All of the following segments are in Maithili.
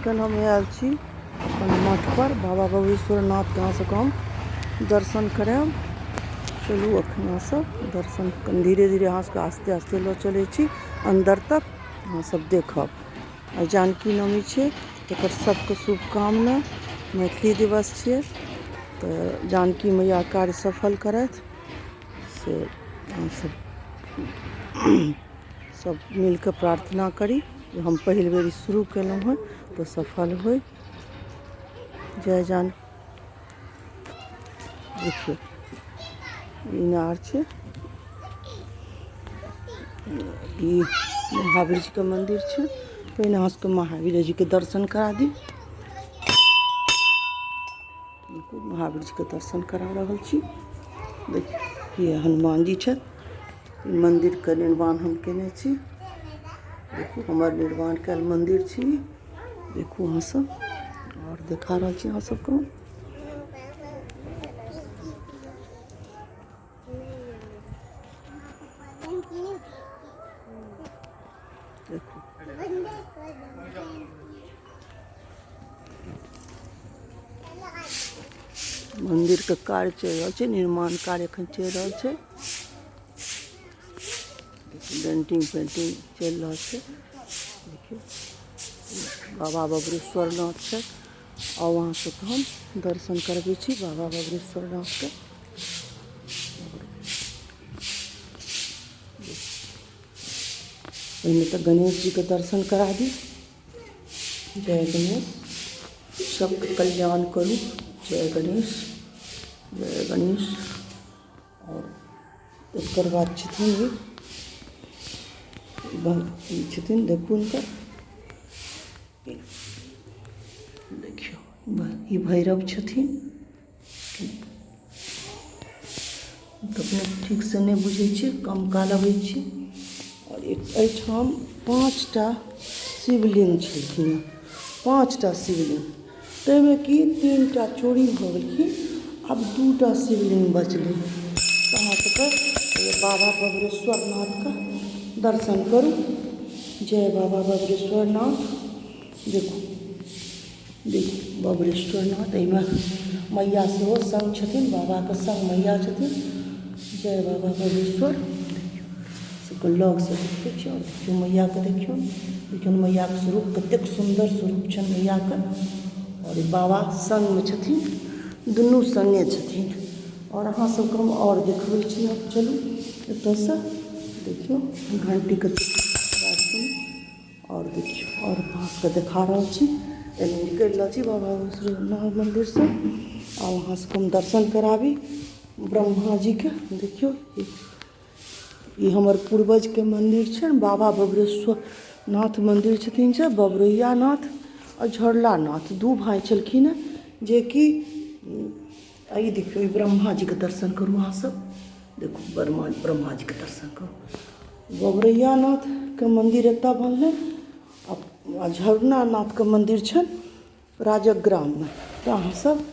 एखन हम आयल छी अपन मठपर बाबा बबेश्वरनाथके अहाँ सबके हम दर्शन करायब। चलू एखन अहाँ सब दर्शन धीरे धीरे अहाँ सबके आस्ते आस्ते लऽ चलै छी अन्दर तक, अहाँ सब देखब। आइ जानकी नवमी छियै, एकर सबके शुभकामना। मैथिली दिवस छियै तऽ जानकी मैया कार्य सफल करथि, से अहाँ सब सब मिलके प्रार्थना करी जे हम पहिल बेर ई शुरू केलहुँ हँ तऽ सफल होइ। जय जानकी। देखियौ इनार छै, ई महावीर जीके मन्दिर छै। पहिने अहाँ सबके महावीर जीके दर्शन करा दी। महावीर जीके दर्शन करा रहल छी। देखियौ ई हनुमान जी छथि। ई मन्दिरके निर्माण हम केने छी। देखू हमर निर्माण कयल मन्दिर छी। देखू अहाँ सब आओर देखा रहल छी अहाँ सबके। देखू मन्दिरके कार्य चलि रहल छै, निर्माण कार्य एखन चलि रहल छै। पेंटिंग पेंटिंग चलि रहल छै। देखियौ बाबा बबरेश्वर नाथ छै। आउ अहाँ सबके हम दर्शन करबै छी बाबा बबरेश्वर नाथके। पहिने तऽ गणेश जीके दर्शन करा दी। जय गणेश, सबके कल्याण करू। जय गणेश, जय गणेश। आओर एकर बाद छथिन ई छथिन, देखू हुनकर, देखियौ ई भैरव छथिन। तऽ अपने ठीकसँ नहि बुझै छियै, कम काल अबै छी। आओर एहिठाम 5टा शिवलिंग छलखिन हेँ, 5टा शिवलिंग, ताहिमे कि 3टा चोरी भऽ गेलखिन, आब 2टा शिवलिंग बचलै। तऽ अहाँ सबके बाबा बबरेश्वर नाथके दर्शन करू। जय बाबा बबरेश्वर नाथ। देखू देखू बबरेश्वर नाथ, एहिमे मैया सेहो सङ्ग छथिन, बाबाके सङ्ग मैया छथिन। जय बाबा बबरेश्वर। देखियौ सबके लगसँ देखबै छी। आओर देखियौ मैयाके, देखियौ देखियौ मैयाके स्वरूप, कतेक सुन्दर स्वरूप छनि मैयाके। आओर ई बाबा सङ्गमे छथिन, दुनू सङ्गे छथिन। आओर अहाँ सबके हम आओर देखबै छी। आब चलू एतऽसँ। देखियौ घण्टीके सुनू। आओर देखियौ आओर अहाँ सबके देखा रहल छी। एना निकलि रहल छी बाबा नाथ मन्दिरसँ। आब अहाँ सबके हम दर्शन कराबी ब्रह्मा जीके। देखियौ ई हमर पूर्वजके मन्दिर छनि, बाबा बबरेश्वर नाथ मन्दिर छथिन से बबरैया नाथ आओर झरला नाथ दू भाय छलखिन हँ जेकि। ई देखियौ ई ब्रह्मा जीके दर्शन करू अहाँ सब। देखू ब्रह्मा ब्रह्मा जीके दर्शन करू। बबरैया नाथके मन्दिर एतऽ बनलै आ झरना नाथके मन्दिर छनि राजग्राममे। तऽ अहाँ सब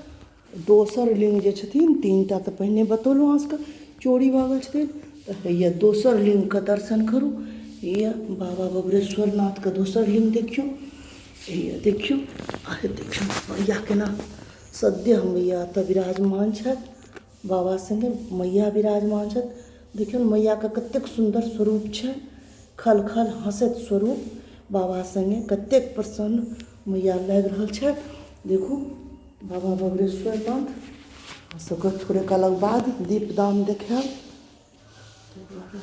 दोसर लिंग जे छथिन, 3टा तऽ पहिने बतौलहुँ अहाँ सबके चोरी भऽ गेल छथिन, तऽ हैया दोसर लिंगके दर्शन करू। हैया बाबा बबरेश्वर नाथके दोसर लिंग देखियौ। हैया देखियौ, आ देखियौ मैया केना सद्यः मैया एतऽ विराजमान छथि। बाबा सङ्गे मैया विराजमान छथि। देखियौ ने मैयाके कतेक सुन्दर स्वरूप छनि, खल खल हँसैत स्वरूप, बाबा सङ्गे कतेक प्रसन्न मैया लागि रहल छथि। देखू बाबा बबरेश्वर नाथ। अहाँ सबके थोड़े कालक बाद दीपदान देखायब। ताहि दुआरे